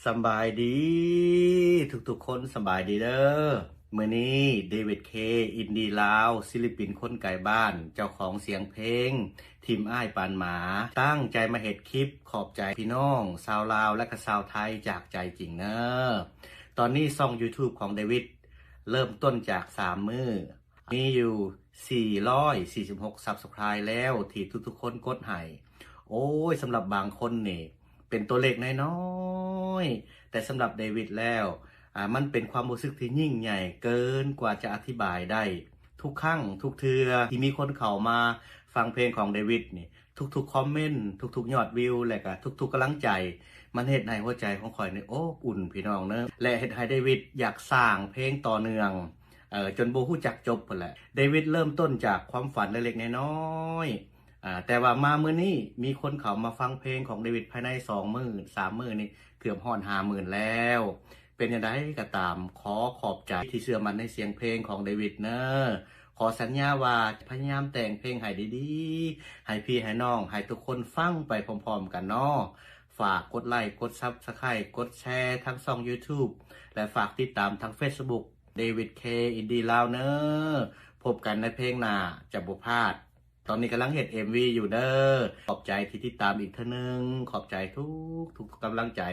ສຳບາຍດີ ທຸກໆຄົນ ສຳບາຍດີເດີ. ມື້ນີ້ ເດວິດ ເຄ ອິນດີລາວ ສິລປິນຄົນໄກບ້ານ ເຈົ້າຂອງສຽງເພງ ທີມອ້າຍປານໝາ ຕັ້ງໃຈມາເຮັດຄລິບຂອບໃຈພີ່ນ້ອງຊາວລາວ ແລະກະຊາວໄທຈາກໃຈຈິງເນີ. ຕອນນີ້ຊ່ອງ YouTube ຂອງເດວິດ ເລີ່ມຕົ້ນຈາກສາມມື້ ມີຢູ່ສີ່ຮ້ອຍສີ່ສິບຫົກ Subscribe ແລ້ວ ທີ່ທຸກໆຄົນກົດໃຫ້. ໂອ້ຍ ສຳລັບບາງຄົນນີ້ ເປັນຕົວເລກນ້ອຍໆ ແຕ່ສຳລັບເດວິດແລ້ວ ອາ ມັນເປັນຄວາມຮູ້ສຶກທີ່ຍິ່ງໃຫຍ່ເກີນກວ່າຈະອະທິບາຍໄດ້. ທຸກຄັ້ງ ທຸກເທື່ອທີ່ມີຄົນເຂົ້າມາຟັງເພງຂອງເດວິດນີ້ ທຸກໆຄອມເມັນ ທຸກໆຍອດວິວ ແລະກະທຸກໆກຳລັງໃຈ ມັນເຮັດໃຫ້ຫົວໃຈຂອງຂ້ອຍນີ້ອົບອຸ່ນພີ່ນ້ອງເນີ ແລະເຮັດໃຫ້ເດວິດຢາກສ້າງເພງຕໍ່ເນື່ອງ ເອີ ຈົນບໍ່ຮູ້ຈັກຈົບພຸ້ນແຫຼະ. ເດວິດເລີ່ມຕົ້ນຈາກຄວາມຝັນເລັກໆນ້ອຍໆ ອາ ແຕ່ວ່າມາມື້ນີ້ມີຄົນເຂົ້າມາຟັງເພງຂອງເດວິດພາຍໃນສອງມື້ ສາມມື້ນີ້ເກືອບຮອດຫ້າໝື່ນແລ້ວ. ເປັນຈັ່ງໃດກໍຕາມ ຂໍຂອບໃຈທີ່ເຊື່ອໝັ້ນໃນສຽງເພງຂອງເດວິດເນີ. ຂໍສັນຍາວ່າຈະພະຍາຍາມແຕ່ງເພງໃຫ້ດີໆ ໃຫ້ພີ່ໃຫ້ນ້ອງ ໃຫ້ທຸກຄົນຟັງໄປພ້ອມໆກັນເນາະ. ຝາກກົດໄລ ກົດ Subscribe ກົດແຊທັງຊ່ອງ YouTube ແລະຝາກຕິດຕາມທາງ Facebook ເດວິດ ເຄ ອິນດີລາວເນີ. ພົບກັນໃນເພງໜ້າ ຈະບໍ່ພາດ. ຕອນນີ້ກຳລັງເຮັດ ເອັມວີ ຢູ່ເດີ. ຂອບໃຈທີ່ຕິດຕາມອີກເທື່ອໜຶ່ງ. ຂອບໃຈທຸກໆກຳລັງໃຈ.